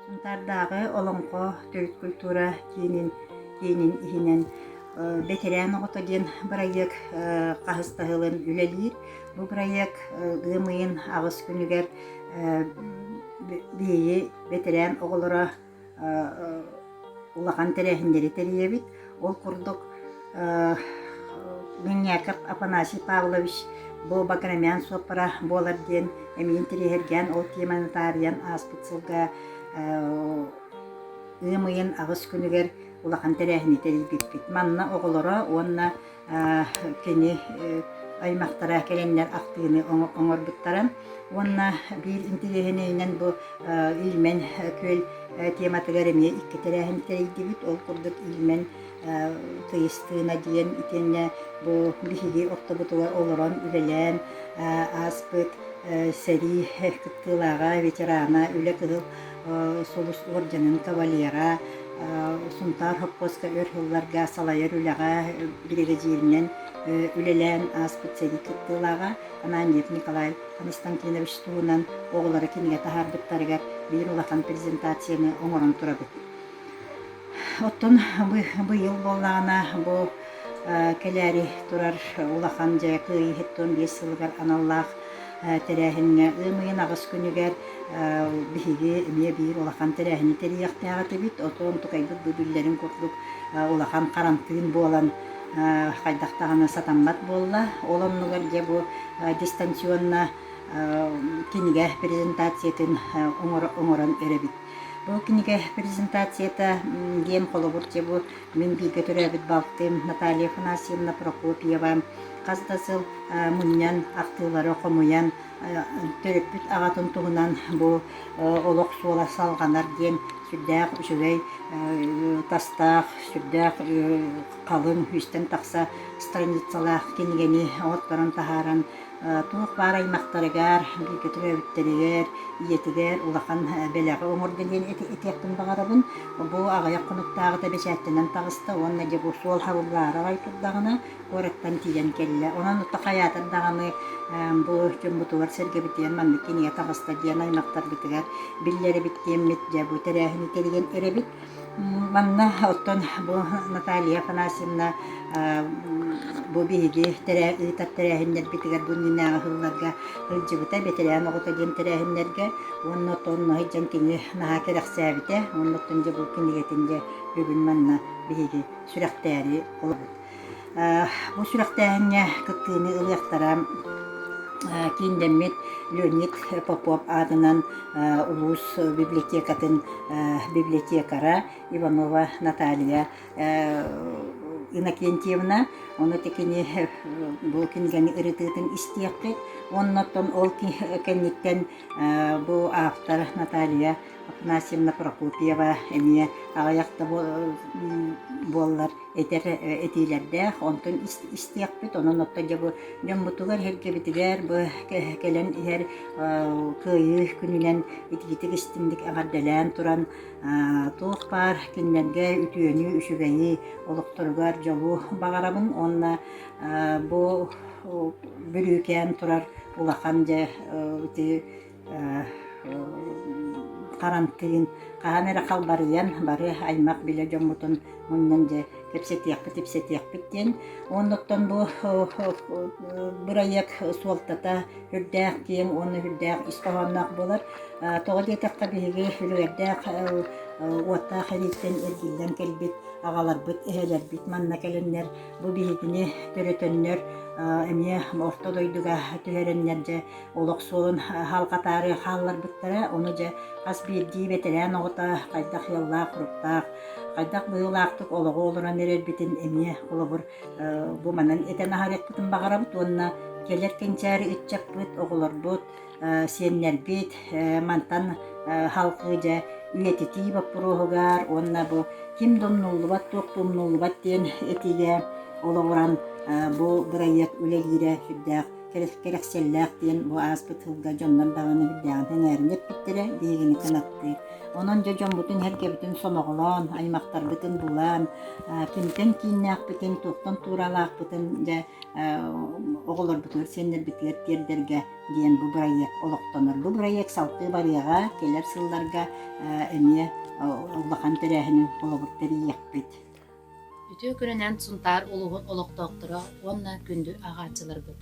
Сунтаардааҕы Олоҥхо төрүт культура киинин киинин иһинэн «Бэтэрээн оҕото» диэн бырайыак хаһыс да сылын үлэлиир. Бу бырайыак ыам ыйын аҕыс күнүгэр биһиги бэтэрээн оҕолоро улахан тэрээһиннэри тэрийэбит. Ол курдук Минньяков Афанасий Павлович бу Баграмян суоппара буолар диэн эмиэ интэриэһиргээн ол теманы таарыйан ааспыт сылга ыам ыйын аҕыс күнүгэр улахан тэрээһини тэрийбиппит. Манна оҕолоро уонна кини аймахтара кэлэннэр ахтыыны оҥорбуттара. Уонна биир интэриэһинэйинэн бу Ильмень күөл тематыгар эмиэ икки тэрээһин тэрийдибит. Ол курдук Ильмень Тыйыстыына диэн итиэннэ бу биһиги ортобутугар олорон үлэлээн ааспыт сэрии кыттыылааҕа, ветерана, Үлэ Кыһыл Сулус уордьанын кавалера, Сунтаар хоппуоска өр сылларга салайар үлэҕэ биригэдьииринэн үлэлээн ааспыт сэрии кыттыылааҕа Ананьев Николай Константинович туһунан оҕолоро кинигэ таһаарбыттарыгар биир улахан презентацияны оҥорон турабыт. Оттон быйыл буоллаҕына бу кэлээри турар улахан дьэ Кыайыы 75 сылыгар аналлаах тэрээһиҥҥэ ыам ыйын аҕыс күнүгэр биһиги эмиэ биир улахан тэрээһини тэрийиэхтээх этибит. Отон тукайбыт бу биллэрин курдук улахан харантыын буолан хайдах даҕаны сатаммат буолла. Ол оннугар дьэ бу дистанционно кинигэ презентациятын оҥорон эрэбит. Бу кинигэ презентацията диэн холобур дьэ бу мин бииргэ төрөөбүт балтым Наталья Афанасьевна Прокопьева хас да сыл мунньан ахтыылары хомуйан төрөппүт аҕатын туһунан бу олох суола салҕанар диэн сүрдээх үчүгэй тастаах, сүрдээх халыҥ үстэн тахса страницалаах кинигэни оҥотторон таһааран туох баар аймахтарыгар, бииргэ төрөөбүттэригэр, ийэтигэр улахан бэлэҕи оҥордо диэн этиэхпин баҕарабын. Бу аҕыйах хонуктааҕыта бэчээттэнэн таҕыста уонна дьэ бу суол хабыллаары аҕай турдаҕына куораттан тиийэн кэллэ. Онон отто хайаатар даҕаны бу дьоммутугар-сэргэбитигэр маннык кинигэ таҕыста диэн аймахтарбытыгар биллэрэбит диэммит дьэ бу тэрээһини тэрийэн эрэбит. Манна оттон бу Наталья Афанасьевна бу биһиги ыытар тэрээһиннэрбитигэр бу иннинээҕи сылларга сылдьыбыта, бэтэрээн оҕото диэн тэрээһиннэргэ уонна оттон онно сылдьан кини наһаа кэрэхсээбитэ уонна оттон дьэ бу кинигэтин дьэ бүгүн манна биһиги сүрэхтээри олоробут. Бу сүрэхтээһиҥҥэ кыттыыны ылыахтара кииннэммит Леонид Попов аатынан улуус библиотекатын библиотекара Иванова Наталья Иннокентьевна. Ону кини бу кинигэни ырытыытын истиэххит. Уонна оттон ол кэнниттэн бу автор Наталья Афанасьевна Прокопьева эмиэ аҕыйах да буоллар этэр этиилэрдээх, онтон истиэхпит, онон оттон дьэ бу дьоммутугар, сэргэбитигэр бу кэлэн иһэр Кыайыы күнүнэн итиитик истиҥник эҕэрдэлээн туран туох баар кинилэргэ үтүөнү, үчүгэйи, олохторугар дьолу баҕарабын уонна бу бүрүүкээн турар улахан дьэ ити харантыын хаһан эрэ халбарыйан бары аймах билэ дьоммутун мунньан дьэ кэпсэтиэхпит-ипсэтиэхпит диэн. Оннуттан бу бырайыак суолтата үрдээх киэҥ уонна үрдээх ис хоһоонноох буолар. Тоҕо диэтэххэ биһиги үлүгэрдээх уоттаах эрииттэн эргиллэн кэлбит аҕаларбыт, эһэлэрбит манна кэлэннэр бу биһигини төрөтөннөр эмиэ орто дойдуга түһэрэннэр дьэ олох суолун халҕатаары хаалларбыттара. Ону дьэ хас биирдии бэтэрээн оҕото хайдах ыаллаах-уруктаах, хайдах быһыылаахтык олоҕу олорон эрэрбитин эмиэ холобур бу манан этэн аһарыахпытын баҕарабыт уонна кэлэр кэнчээри ыччаппыт, оҕолорбут, сиэннэрбит мантан халҕыы дьэ үйэтитии боппуруоһугар уонна бу ким да умнуллубат, туох да умнуллубат диэн этиигэ олоҕуран бу бырайыак үлэлиирэ сүрдээх. кэрэхсэллээх диэн бу ааспыт сылга дьоннор даҕаны үрдээҕин сэҥээрин эппиттэрэ биһигини кынаттыыр. Онон дьэ дьоммутун сэргэбитин сомоҕолоон, аймахтарбытын булан, кимтэн кииннээхпитин, туохтан тууралаахпытын дьэ оҕолорбутугар, сиэннэрбитигэр тиэрдэргэ диэн бу бырайыак олохтонор. Бу бырайыак салгыы барыаҕа, кэлэр сылларга эмиэ улахан тэрээһинин холобур тэрийиэхпит. Үтүө күнүнэн Сунтаар улууһун олохтоохторо уонна күндү ааҕааччыларбыт!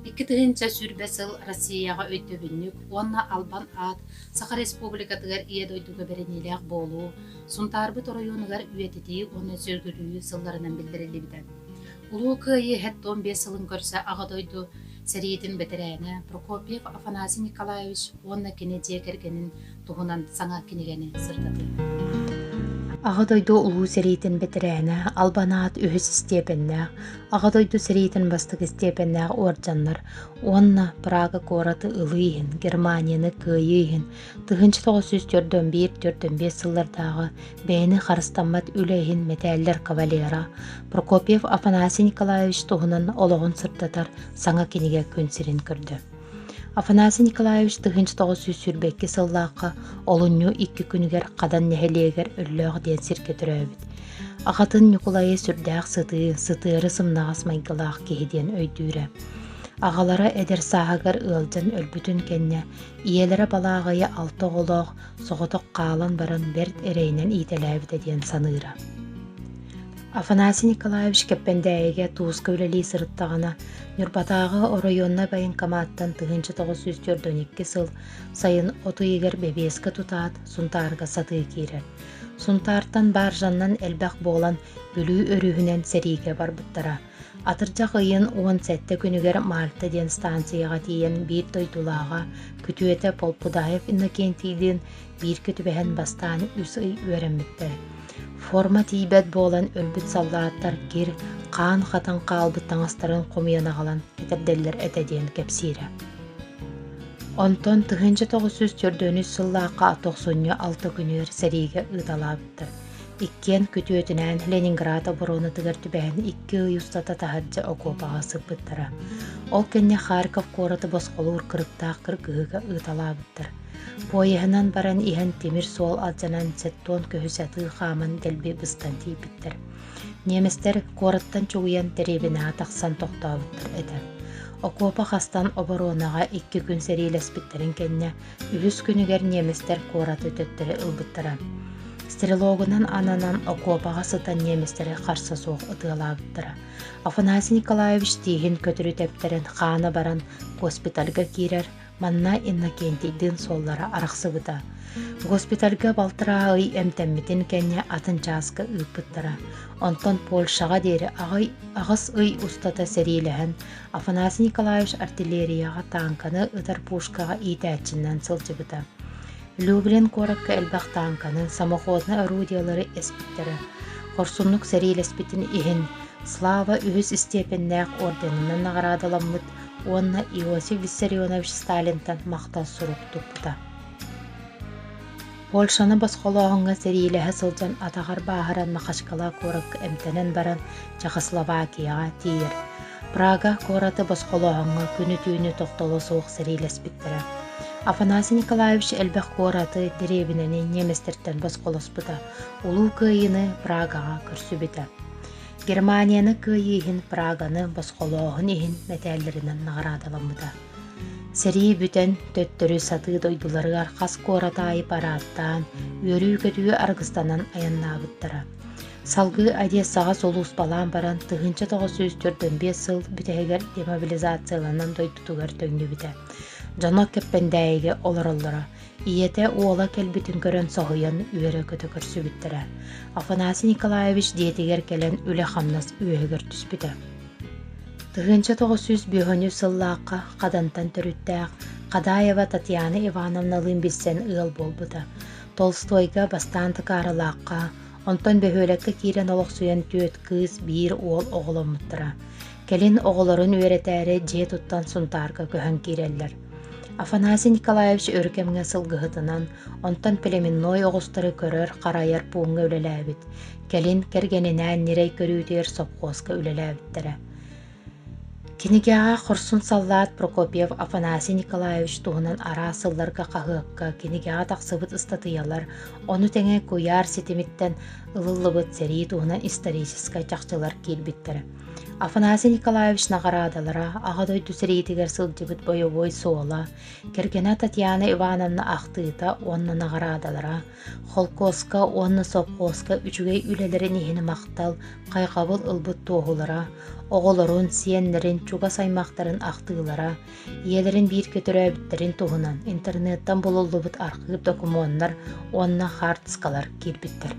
2020 сыл Россияҕа өйдөбүнньүк уонна албан аат Саха Республикатыгар Ийэ дойдуга бэриниилээх буолуу, Сунтаарбыт оройуонугар үйэтитии уонна сүөргүлүү сылларынан биллэриллибитэ. Улуу Кыайыы 75 сылын көрсө Аҕа дойду сэриитин бэтэрээнэ Прокопьев Афанасий Николаевич уонна кини дьиэ кэргэнин туһунан саҥа кинигэни сырдатыы. Аҕа дойду Улуу сэриитин бэтэрээнэ, Албан аат үһүс истиэпэннээх, Аҕа дойду сэриитин бастакы истиэпэннээх уордьаннар уонна Прага куораты ылыы иһин, Германияны кыайыы иһин 1941-45 сыллардааҕы бэйэни харыстаммат үлэ иһин мэтээллэр кавалера Прокопьев Афанасий Николаевич туһунан олоҕун сырдатар саҥа кинигэ күн сирин көрдө. Афанасий Николаевич 1922 сыллаахха олунньу икки күнүгэр Хадан нэһилиэгэр Өллөөх диэн сиргэ төрөөбүт. Аҕатын Ньукулайы сүрдээх сытыы, сытыары сымнаҕас майгылаах киһи диэн өйдүүрэ. Аҕалара эдэр сааһыгар ыалдьан өлбүтүн кэннэ ийэлэрэ Балааҕайы алта оҕолоох соҕотох хаалан баран бэрт эрэйинэн иитэлээбитэ диэн саныыра. Афанасий Николаевич Кэппэндээйигэ тууска үлэлии сырыттаҕына, Ньурбатааҕы оройуоннай военкоматтан 1942 сыл сайын от ыйыгар бэбиэскэ тутаат, Сунтаарга сатыы киирэр. Сунтаартан бааржаннан элбэх буолан, Бүлүү өрүһүнэн сэриигэ барбыттара. Атырдьах ыйын 17 күнүгэр Мальта диэн станцияҕа тиийэн биир дойдулааҕа, күтүөтэ Полпудаев Иннокентийдыын бииргэ түбэһэн бастаан үс ый үөрэммиттэр. Форма тиийбэт буолан өлбүт саллааттар кир, хаан хатан хаалбыт таҥастарын хомуйан аҕалан кэтэрдэллэр этэ диэн кэпсиирэ. Онтон 1943 сыллаахха тохсунньу алта күнүгэр сэриигэ ыыталаабыттар. Иккиэн күтүөтүнээн Ленинград оборонатыгар түбэһэн икки ый устата таһырдьа окуопаҕа сыппыттара. Ол кэннэ Харьков куораты босхолуур кырыктаах кыргыһыыга ыыталаабыттар. Поеһынан баран иһэн тимир суол алдьанан сеттон көһү сатыы хааман дэлби быстан тиийбиттэр. Немецтэр куораттан чугуйан дэриэбинэҕэ тахсан тохтообуттар этэ. Окуопа хастан оборуонаҕа икки күн сэриилэспиттэрин кэннэ үһүс күнүгэр немецтэр куораты төттөрү ылбыттара. Стрелогунан ананан окуопаҕа сытан немецтэри харса суох ытыалаабыттара. Афанасий Николаевич тииһин көтүрү тэптэрэн хаана баран госпитальга киирэр, Манна Иннокентийдыын суоллара арахсыбыта. Госпитальга балтараа ый эмтэммитин кэннэ атын чааска ыыппыттара. Онтон Польшаҕа диэри аҕай аҕыс ый устата сэриилэһэн, Афанасий Николаевич артиллерияҕа тааҥканы ытар пушкаҕа иитээччинэн сылдьыбыта. Люблин куоракка элбэх тааҥканы, самоходнай орудиелары эспиттэрэ. Хорсуннук сэриилэспитин иһин Слава үһүс истиэпэннээх орденынан наҕараадаламмыт уонна Иосиф Виссарионович Сталинтан махтал сурук туппута. Польшаны босхолооһуҥҥа сэриилэһэ сылдьан атаҕар бааһыран Махачкала куоракка эмтэнэн баран Чехословакияҕа тиийэр. Прага куораты босхолооһуҥҥа күнү-түүнү тохтоло суох сэриилэспиттэрэ. Афанасий Николаевич элбэх куораты, дэриэбинэни немецтэртэн босхолоспута, Улуу Кыайыыны Прагаҕа көрсүбүтэ. Германияны кыайыы иһин Праганы босхолооһун иһин мэтээллэринэн наҕараадаламмыта. Сэрии бүтэн, төттөрү сатыы дойдуларыгар хас куорат аайы параадтаан, үөрүү-көтүү аргыстанан айаннаабыттара. Салгыы Одессаҕа сулууспалаан баран, 1945 сыл бүтэһигэр демобилизацияланан дойдутугар төннүбүтэ. Дьоно Кэппэндээйигэ олороллоро. Ийэтэ уола кэлбитин көрөн соһуйан үөрэ-көтө көрсүбүттэрэ. Афанасий Николаевич дьиэтигэр кэлэн үлэ-хамнас үөһүгэр түспүтэ. 1905 сыллаахха Хадантан төрүттээх Хадаева Татьяна Ивановналыын билсэн ыал буолбута. Толстойга бастаан Тыкааралаахха, онтон бөһүөлэккэ киирэн олохсуйан түөрт кыыс, биир уол оҕоломмуттара. Кэлин оҕолорун үөрэтээри дьиэ туттан Сунтаарга көһөн киирэллэр. Афанасий Николаевич өр кэмҥэ сылгыһытынан, онтон племенной оҕустары көрөр-харайар пууҥҥа үлэлээбит, кэлин кэргэнинээн ньирэй көрүүтүгэр сопхуоска үлэлээбиттэрэ. Кинигэҕэ хорсун саллаат Прокопьев Афанасий Николаевич туһунан араас сылларга хаһыакка, кинигэҕэ тахсыбыт ыстатыйалар, ону тэҥэ куйаар ситимиттэн ылыллыбыт сэрии туһунан историческай чахчылар киирбиттэрэ. Афанасий Николаевич наҕараадалара, Аҕа дойду сэриитигэр сылдьыбыт бойобуой суола, кэргэнэ Татьяна Ивановна ахтыыта уонна наҕараадалара, холкуоска уонна сопхуоска үчүгэй үлэлэрин иһин махтал, хайҕабыл ылбыт туоһулара, оҕолорун, сиэннэрин, чугас аймахтарын ахтыылара, ийэлэрин бииргэ төрөөбүттэрин туһунан интернеттэн булуллубут архыып докумуоннар уонна хаартыскалар киирбиттэр.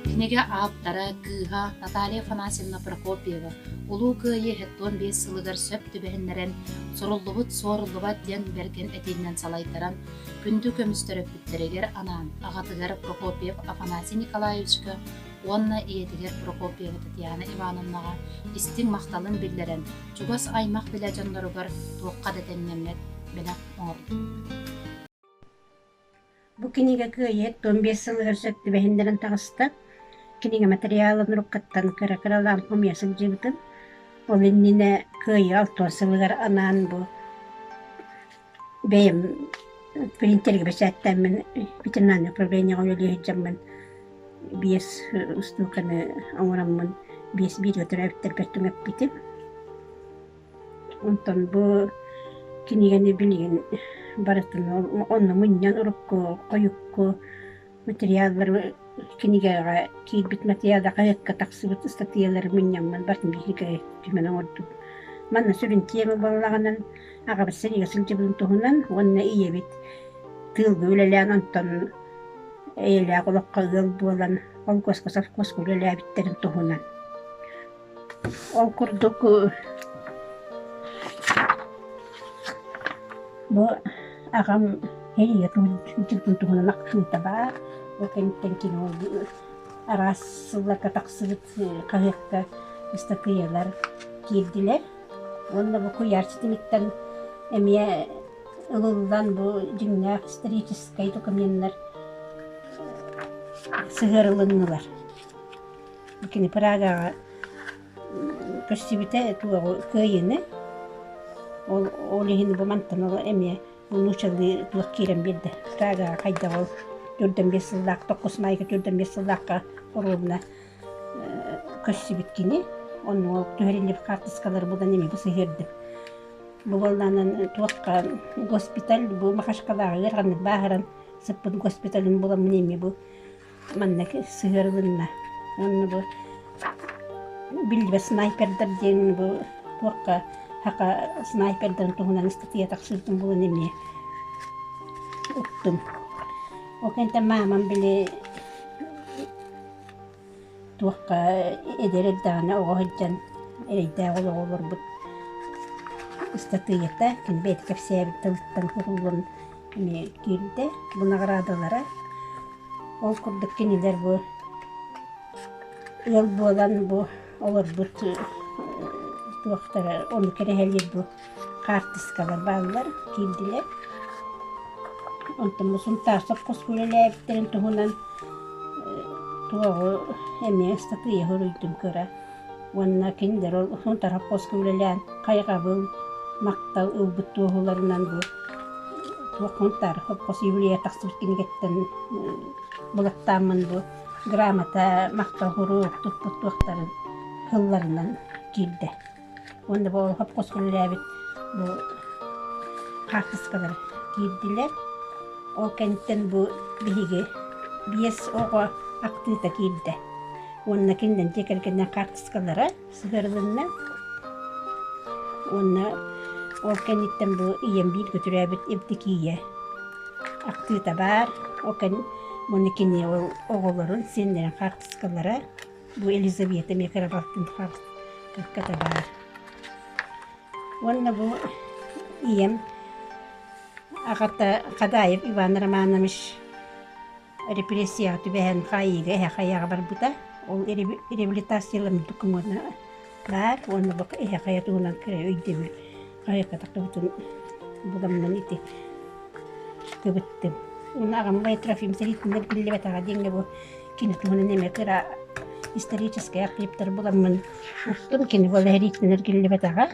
Кинигэ ааптара, кыыһа Наталья Афанасьевна Прокопьева Улуу Кыайыы 75 сылыгар сөп түбэһиннэрэн суруллубут суоруллубат диэн бэргэн этиинэн салайтаран, күндү көмүс төрөппүттэригэр анаан аҕатыгар Прокопьев Афанасий Николаевичка уонна ийэтигэр Прокопьева Татьяна Ивановнаҕа истиҥ махталын биллэрэн, чугас аймах билэ дьонноругар туохха да тэҥнэммэт бэлэх оҥордо. Бу кинигэ кыайыы 15 сылыгар сөп түбэһиннэрэн таҕыста. Кинигэ матырыйаалын уруккаттан кыра-кыралаан хомуйа сылдьыбытым. Ол иннинэ кыайыы 60 сылыгар анаан бу бэйэм принтергэ бэчээттээммин ветеринарнай управлениеҕа үлэлии сылдьаммын биэс устууканы оҥороммун биэс бииргэ төрөөбүттэрбэр түҥэппитим. Онтон бу кинигэни билигин барытын онно мунньан урукку, хойукку материаллары кинигэҕэ киирбит материалга хаһыакка тахсыбыт ыстатыйалары мунньаммын барытын биһиги түмэн оҥордум. Манна сүрүн тиэмэ буоллаҕынан аҕабыт сэриигэ сылдьыбытын туһунан уонна ийэбит тыылга үлэлээн онтон эйэлээх олоххо ыал буолан холкуоска, совхозка үлэлээбиттэрин туһунан. Ол курдук бу аҕам сэриигэ сылдьыбытын туһунан ахтыыта баар. Ол кэнниттэн кини ол араас сылларга тахсыбыт хаһыакка ыстатыйалар киирдилэр. Уонна бу куйаар ситимиттэн эмиэ ылыллан бу дьиҥнээх историческай докуменнар сыһыарылыннылар. Кини Прагаҕа көрсүбүтэ туоҕу кыайыыны. Ол ол иһин бу мантан ол эмиэ бу нууччалыы туох киирэн биэрдэ. Прагаҕа хайдах ол 45 сыллаах токкус маайга 45 сыллаахха оруобуна көрсүбүт кини. Онно ол түһэриллибит хаартыскалары булан эмиэ бу сыһыардым. Бу буоллаанан туохха госпиталь бу Махачкалааҕа ыараханнык бааһыран сыппыт госпиталын буламмын эмиэ бу манна сыһыарылынна. Уонна бу биллибэт снайпердар диэн бу туохха саха снайпердарын туһунан ыстатыйа тахсыбытын булан эмиэ уктум. Ол кэнниттэн маамам били туохха эдэр эрдэҕинэ оҕо сылдьан эрэйдээх олоҕу олорбут ыстатыйата кини бэйэтэ кэпсээбит тылыттан суруллан эмиэ киирдэ. Бу наҕараадалара Ол курдук кинилэр бу ыал буолан бу олорбут туохтара ону кэрэһэлиир бу хаартыскалар бааллар киирдилэр. Онтон бу Сунтаар сопхуоска үлэлээбиттэрин туһунан туоҕу эмиэ ыстатыйа суруйдум кыра. Уонна кинилэр ол Сунтаар сопхуоска үлэлээн хайҕабыл, махтал ылбыт туоһуларынан бу туох Сунтаар сопхуос юбилейа тахсыбыт кинигэттэн булаттааммын бу грамота, махтал сурук туппут туохтарын тылларынан киирдэ. Уонна бу ол сопхуоска үлэлээбит бу хаартыскалар киирдилэр. Ол кэнниттэн бу биһиги биэс оҕо ахтыыта киирдэ. Уонна кинилэр дьиэ кэргэннэр хаартыскалара сыһыарылынна. Уонна ол кэнниттэн бу ийэм бииргэ төрөөбүт Евдокия ахтыыта баар. Ол кэн уонна кини ол оҕолорун, сиэннэрин хаартыскалара бу Елизавета эмиэ кыра балтын хаартыската баар. Уонна бу ийэм аҕата Хадаев Иван Романович репрессияҕа түбэһэн хаайыыга эһэ хайаҕа барбыта. Ол реабилитацияламмыт докумуона баар уонна бу эһэ хайа туһунан кыра өйдөбүл хайака тахсыбытын буламмын ити кыбыттым. Уонна аҕам убайа Трофим сэриитинэн биллибэтэҕэ диэҥҥэ бу кини туһунан эмиэ кыра историческай архивтары буламмын уктум. Кини буола эриитинэн эргиллибэтэҕэ.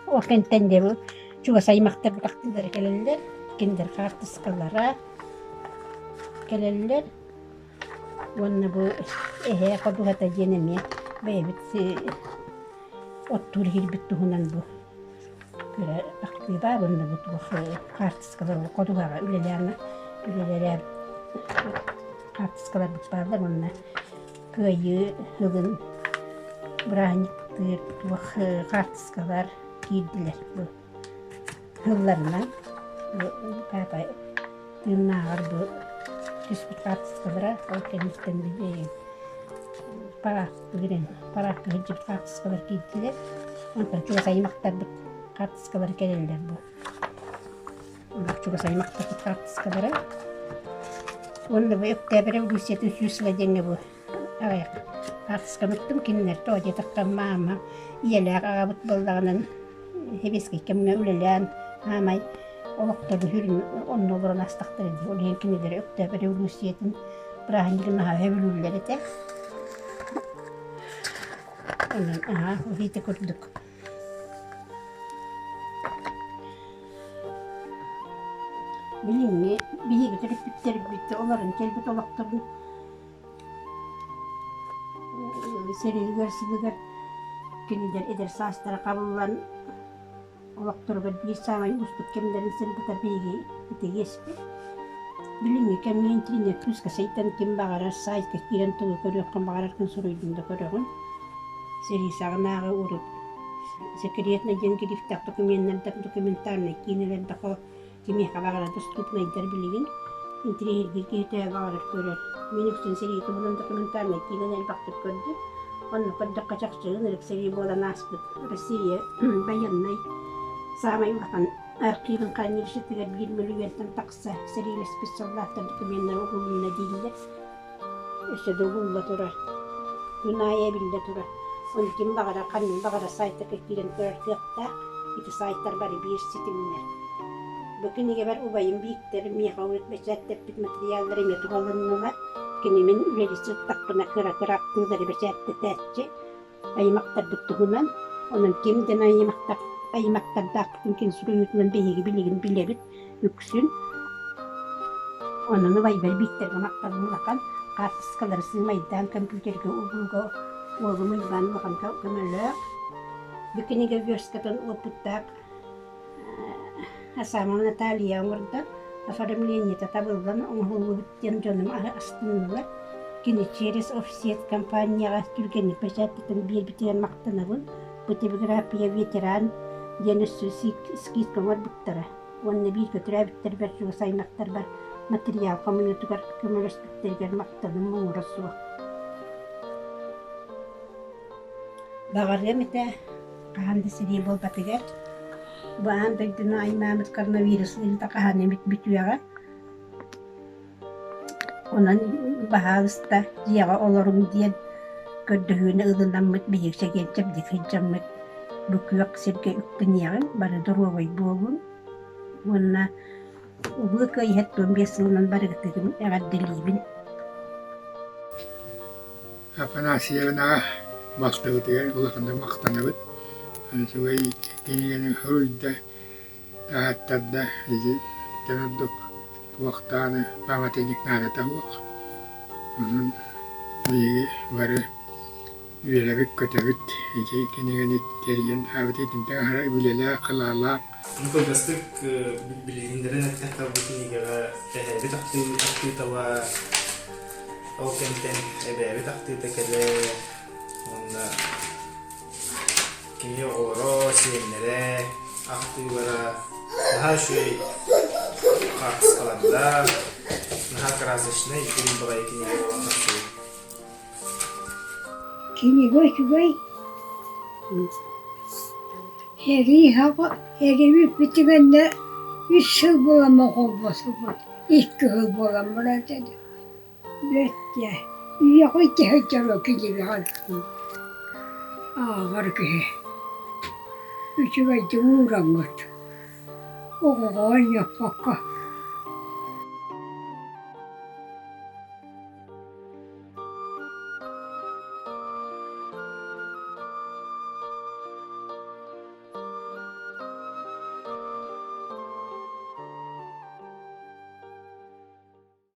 Ол кэнтэн дьэ бу чугас аймахтарбыт ахтыылара кэлэллэр, кинилэр хаартыскалара кэлэллэр. Уонна бу эһээ ходуһата диэн эмиэ бэйэбит оттуур иһирбит туһунан бу кыра ахтыы баар уонна бу туох хаартыскалар ходуһаҕа үлэлээн үлэлэрэ хаартыскаларбыт бааллар уонна Кыайыы сылын бырааһынньыктыыр туох хаартыскалар киирдилэр бу сылларынан бу папа тыыннааҕар бу түспүт хаартыскалара ол кэнниттэн параактыырын параакка сылдьыбыт хаартыскалар киирдилэр онтон чугас аймахтарбыт хаартыскалара кэлэллэр бу чугас аймахтарбыт хаартыскалара уонна бу Өктөөп революциятын 100 сыла диэҥҥэ бу аҕыйах хаартысканыттым кинилэр тоҕо диэтэххэ маама ийэлээх аҕабыт буоллаҕынан сэбиэскэй кэмҥэ үлэлээн аамай олохторун сүрүн онно олорон аастахтара дии ол иһин кинилэр Өктөөп революциятын бырааһынньыгын наһаа сөбүлүүллэр этэ онон аһаа ити курдук. Билиҥҥи биһиги төрөппүттэрбит олорон кэлбит олохторун сэриигэр сылыгар кинилэр эдэр саастара хабыллан олохторугар биир саамай уустук кэмнэрин сырдатар биһиги итигэспит. Билиҥҥи кэмҥэ интернет күүскэ сайдан ким баҕарар сайтка киирэн тугу көрүөххүн баҕараргын суруйдуҥ да көрөҕүн. Сэрии саҕанааҕы урут секретно диэн грифтээх докуменнардар документальнай киинэлэр да кимиэхэ баҕарар доступнайдар билигин интэриэһиргиир киһи төһө баҕарар көрөр. Мин үксүн сэрии туһунан документальнай киинэни элбэхтик көрдүм. Онно көрдөххө чахчы ынырык сэрии буолан ааспыт Россия байыаннай саамай улахан архивын хранилищетыгар биир мөлүйүөнтэн тахса сэриилэспит саллааттар докуменнара угулунна дииллэр. Өссө да угулла турар. Күн аайы эбиллэ турар. Ону ким баҕарар, ханнык баҕарар сайтарга киирэн көрөр кыахтаах. Ити сайтар бары биир ситимнэр. Бу кинигэбэр убайым Бииктэр миэхэ урут бэчээттэппит матырыйааллара эмиэ туһаланнылар. Кини мин үлэлии сырыттахпына кыра-кыра ахтыылары бэчээттэтээччи. Аймахтарбыт туһунан. Онон ким да аймахтардаахпытын кини суруйуутунан биһиги билигин билэбит үксүн. Онон убайбар Бииктэргэ махталым улахан. Хаартыскалары сыымайдаан компьютерга угууга уолум Уйбаан улахан көмөлөөх. Бу кинигэ версткатын уопуттаах Асамова Наталья оҥордо. Оформлениета табыллан оҥоһуллубут диэн дьонум астыннылар. Кини через офсет компанияҕа түргэнник бэчээттэтэн биэрбитигэр махтанабын. Бу типография ветеран диэн өссө скидка оҥорбуттара. Уонна бииргэ төрөөбүттэрбэр, чугас аймахтарбар матырыйаал хомуйуутугар көмөлөспүттэригэр махтаным муҥура суох. Баҕарыам этэ, хаһан да сэрии буолбатыгар, бу аан дойдуну аймаабыт коронавирус ыарыыта хаһан эмит бүтүөҕэ. Онон баһаалыста дьиэҕэ олоруҥ диэн көрдөһүүнү ылынаммыт биһиги чэгиэн чэбдик сылдьаммыт бу күөх сиргэ үктэниэҕиҥ, бары доруобай буолун уонна Улуу Кыайыы 75 сылынан барыгытыгын эҕэрдэлиибин. Афанасьевнаҕа махтабытыгар улаханнык махтанабыт. Үчүгэй кинигэни суруйда, таһааттарда итинтэн ордук туох даҕаны памятник наадата суох. Онон биһиги бары үөрэбит-көтөбүт ити кинигэни тэрийэн аабыт итинтэн аһара үлэлээх, кылаалаах. Кылгастык билиһиннэрэн эттэххэ бу кинигэҕэ эһээбит ахтыыта баар, ол кэмтэн эбээбит ахтыыта кэлэр уонна кини оҕолоро, сиэннэрэ ахтыылара наһаа үчүгэй хаартыскалардаах, наһаа красочнай үчүгэй баҕайы кинигэ буолан тахсыбыт. Кинигэ үчүгэй. Сэрии сэрии бүппүтүгэннэ үс сыл буоламмын холбосубут, икки сыл буолан баран бэрт үйэҕэ сылдьар кинигэҕэ ааҕар киһи үчүгэйдик уураҥҥыт оҕоҕо оонньоппокко.